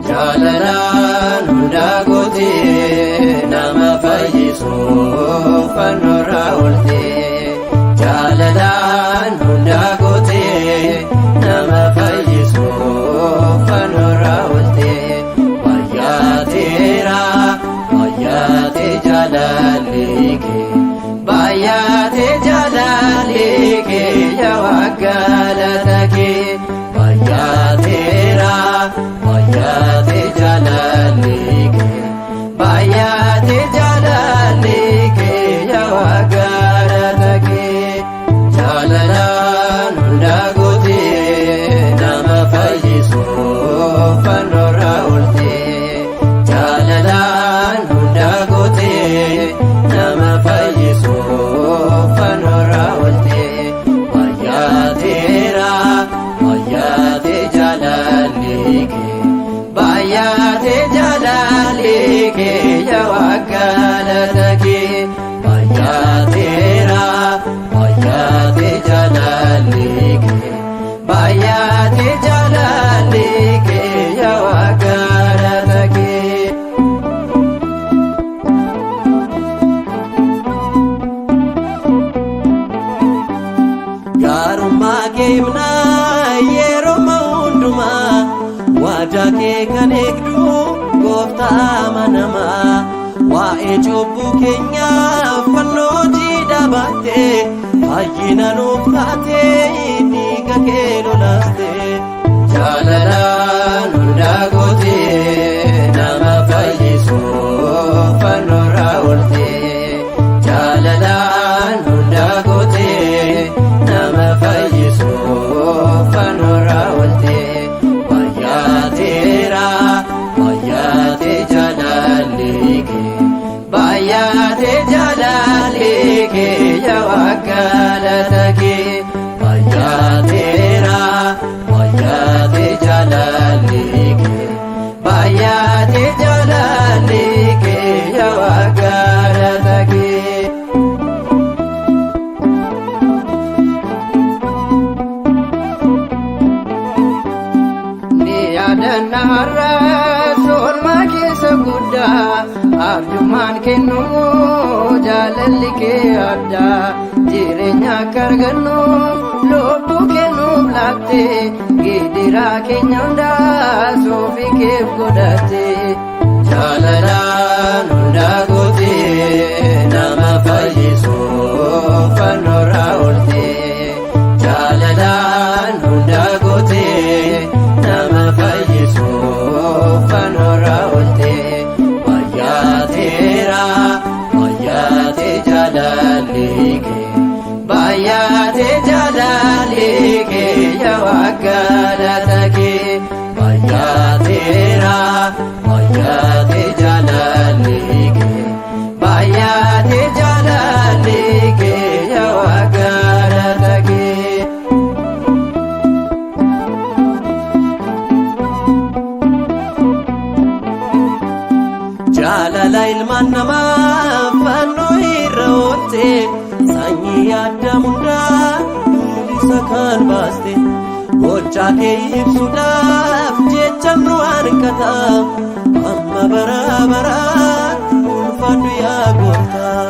Jaalalaan hundaa gootee nama fayyisuuf fannoorraa ooltee. Jaalalaan hundaa gootee nama fayyisuuf fannoorraa ooltee. Baay'ateera baay'ate jaalalli kee baay'ate jaalalli kee yaa galata kee baay'ateera baay'ate jaalalli kee baay'ate jaalalli kee yaa galata kee jaalalaan hundaa gootee nama fayyisuuf fannoorraa ooltee jaalalaan hundaa gootee nama fayyisuuf fannoorraa ooltee baay'ateera baay'ate jaalalli kee baay'ate jaalalli kee yaa galata kee baay'ateera baay'ate jaalalli kee baay'ate jaalalli kee yaa galata kee. Gaarummaa kee himnaa yeroo hundumaa waadaa kee kan eegdu gooftaa amanamaa waa'ee cubbuu keenyaa fannoo jiidhaa baattee fayyina nuuf taatee dhiiga kee lolaaste. Jaalalaan hundaa gootee nama fayyisuuf fannoorraa ooltee. Jaalalaan hundaa gootee nama fayyisuuf fannoorraa ooltee. Baay'ateera baay'ate jaalalli kee baay'ate jaalalli kee yaa galata kee baay'ateera baay'ate jaalalli kee baay'ate jaalalli kee yaa galata kee. Ni yaadanna har'as oolmaa keessa guddaa arjummaan kennu jaalalli kee addaa jireenya akka argannu lubbuu kennuuf laatte gidiraa keenya hundaa soofii keef godhatte. Jaalalaan hundaa gootee nama fayyisuuf fannoorraa ooltee. Jaalalaan hundaa gootee nama fayyisuuf fannoorraa ooltee. Baay'ateera baay'ate jaalalli kee baay'ate jaalalli kee yaa galata kee baay'ateera baay'ate jaalalli kee baay'ate jaalalli kee yaa galata kee. Jaalala ilmaan namaa fannoo irra oolte sanyii adda hundaa bilisa kan baaste gochaa kee ibsuudhaaf jecha nu hanqata amma bara baraatti ulfaadhu yaa gooftaa.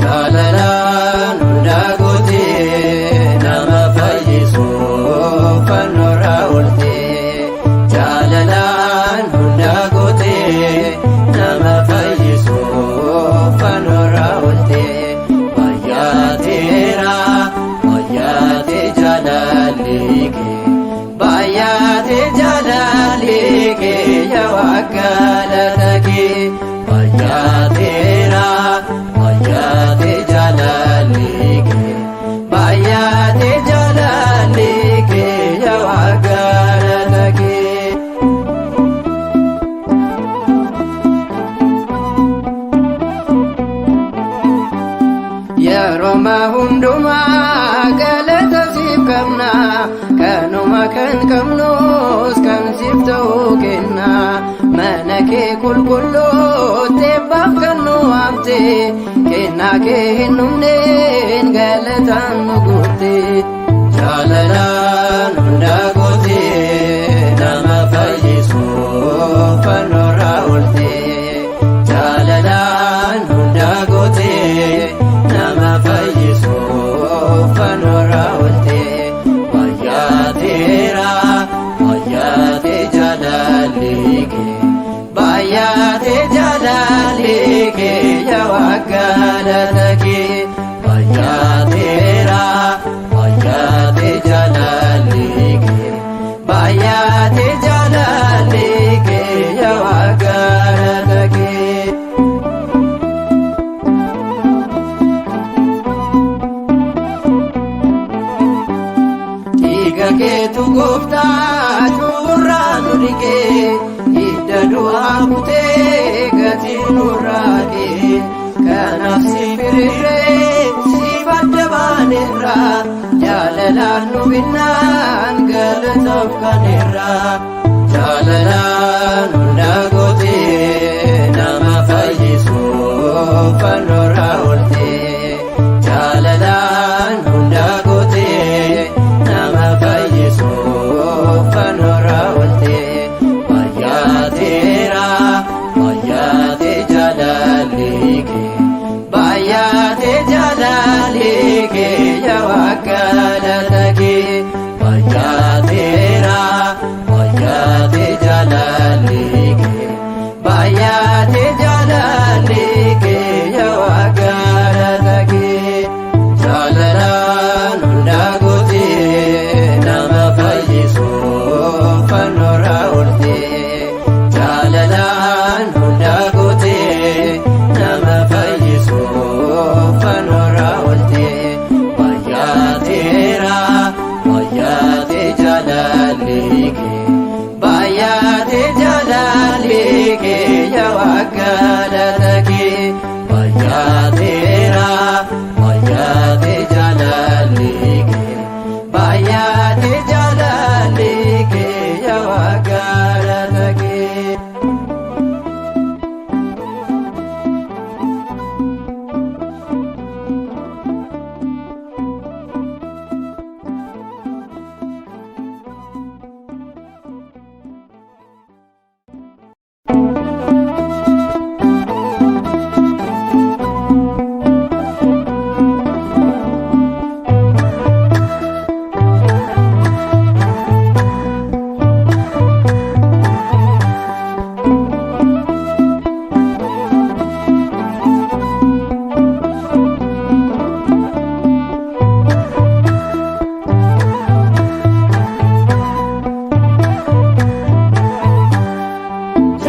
Jaalalaan hundaa gootee nama fayyisuuf fannoorraa ooltee. Jaalalaan hundaa gootee nama fayyisuuf fannoorraa ooltee. Baay'ateera baay'ate jaalalli kee baay'ate jaalalli kee yaa galata kee baay'ateera baay'ate jaalalli kee baay'ate jaalalli kee yaa galata kee. Yeroo hundumaa galata siif qabna kanuma kan qabnus kan siif ta'uu kenna mana kee qulqulluutti eebbaaf kan nu waamte kennaa kee hin dhumneen galataan nu guutte. Jaalalaan hundaa gootee nama fayyisuuf. Galata kee baay'ateera, baay'ate jaalalli kee, baay'ate jaalalli kee, yaa galata kee. Dhiiga keetu gooftaa cuurraa nu dhiqee, hidda du'aa kutee gatii nurraa kee. Kanaaf si firirree siif adda baaneerra, jaalalaan nu binnaan galataaf kaneerra. Jaalalaan hunda gootee nama fayyisuuf fannoorraa ooltee. Jaalalaan hunda gootee nama fayyisuuf fannoorraa ooltee. Baay'ateera, baay'ate jaalalli kee, baay'ate jaalalli kee, yaa galata kee. Baay'ateera, baay'ate jaalalli kee, baay'ate jaalalli kee, yaa galata kee. Jaalalaan hunda gootee nama fayyisuuf fannoorraa ooltee. Jaalalaan hunda gootee nama fayyisuuf fannoorraa ooltee. Baay'ateera, baay'ate jaalalli kee, baay'ate jaalalli kee, yaa galata kee. Baay'ateera, baay'ate jaalalli kee, baay'ate jaalalli kee, yaa galata kee.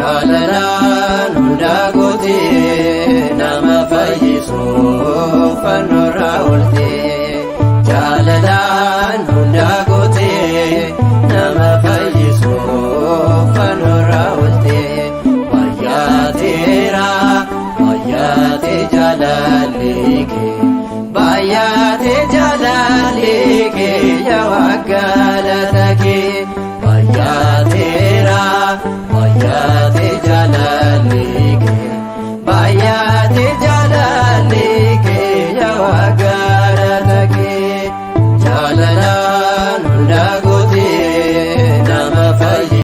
Jaalalaan hunda gootee nama fayyisuuf fannoorraa ooltee. Jaalalaan hunda gootee nama fayyisuuf fannoorraa ooltee. Baay'ateera, baay'ate jaalalli kee, baay'ate jaalalli kee, yaa galata kee. Baay'ateera, baay'ate jaalalli.